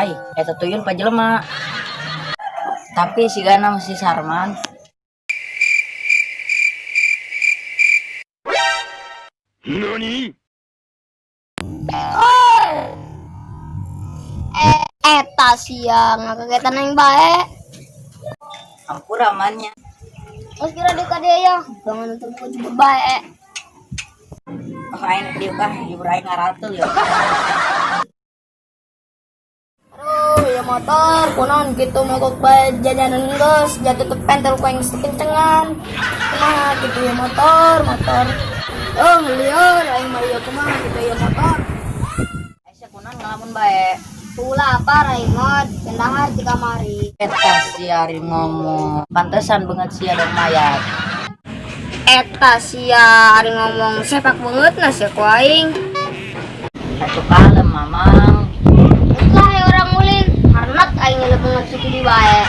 Ai, eta tuyul pa jelema. Tapi sigana masih Sarman. NANI? Eta sia ngakagetan aing bae. Ampura mannya. Terus kira di ka dieu ya, jangan untuk jebur bae. Oh, aing dieu kah jebur aing ngaratul ya. Aduh, ya motor, kunaon gitu mogok bae jajanan geus, jatuh tetep pentel ku aing kencengan. Kumaha gitu ya motor, motor. Oh, lieur aing mah ieu kumaha gitu ya motor. Aisyah kunaon ngalamun bae. Ulah apa aing mod, dahar di kamari. Eta sia ari ngomong. Pantesan banget sia dong mayat. Eta sia ari ngomong sepak banget nah sia ku aing. Atuh kalem mamang. Lah ya orang ulin, harnat aing ngelebungan suku di bae.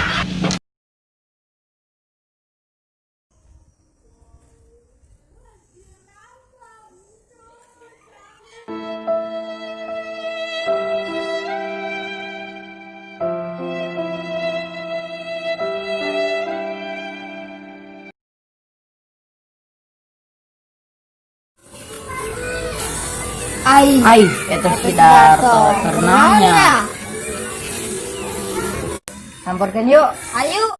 Ai, Ai, eta si Darto ternanya. Samperkeun yuk. Ayo,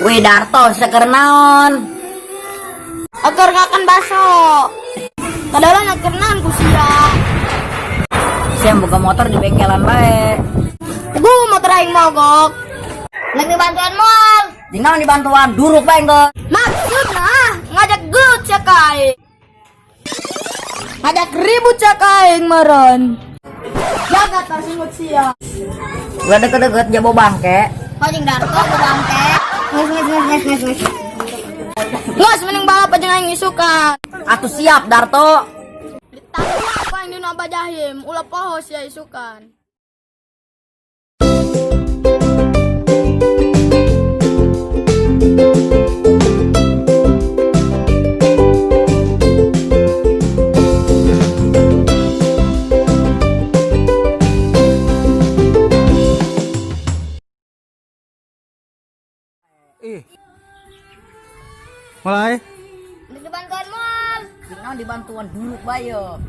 Wih Darto seker naon? agar ngakan baso. Kadalan agar naon ku sia. Sia boga motor di bengkelan bae. Gu motor aing mogok. Lagi bantuan moal. Jeung naon dibantuan duruk bae geus. Maksudna ngajak gelut sia ka aing. Ngajak ribut sia ka aing meureun. Jaga tarsingut sia. Ulah deket-deket jabo bangke. Kau jeung Darto ku bangke. Nges nges nges nges nges nges. Nges mending balap aja aing isukan. Atuh siap Darto. Ditanggung apa yang dina Abah Jahim, ulah poho sia isukan. Ih. Mulai. Dibantuan moal. Jeung naon dibantuan duruk bae yo.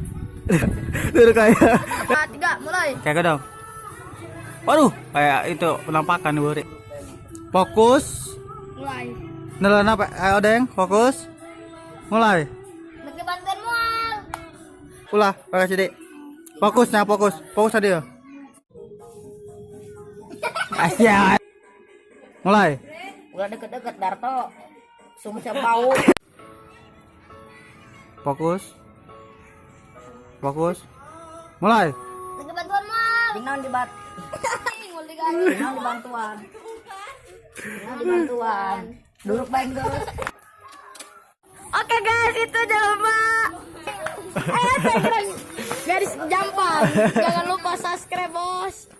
Dulu kayak 3 mulai. kayak dong. Waduh, kayak itu penampakan gue. Fokus. Mulai. Nelan apa? Ayo Deng, fokus. Mulai. Dibantuan moal. Ulah, pakai sini. Fokusnya fokus. Fokus tadi ya. Asyik. Mulai. Ulah deket-deket Darto. Sumsep bau. Fokus. Fokus. Mulai. Dibantuan moal. Jeung naon dibat. Jeung naon dibantuan. Jeung naon dibantuan. Duruk bae geus. Oke guys, itu jelema. Garis jampan. Jangan lupa subscribe, bos.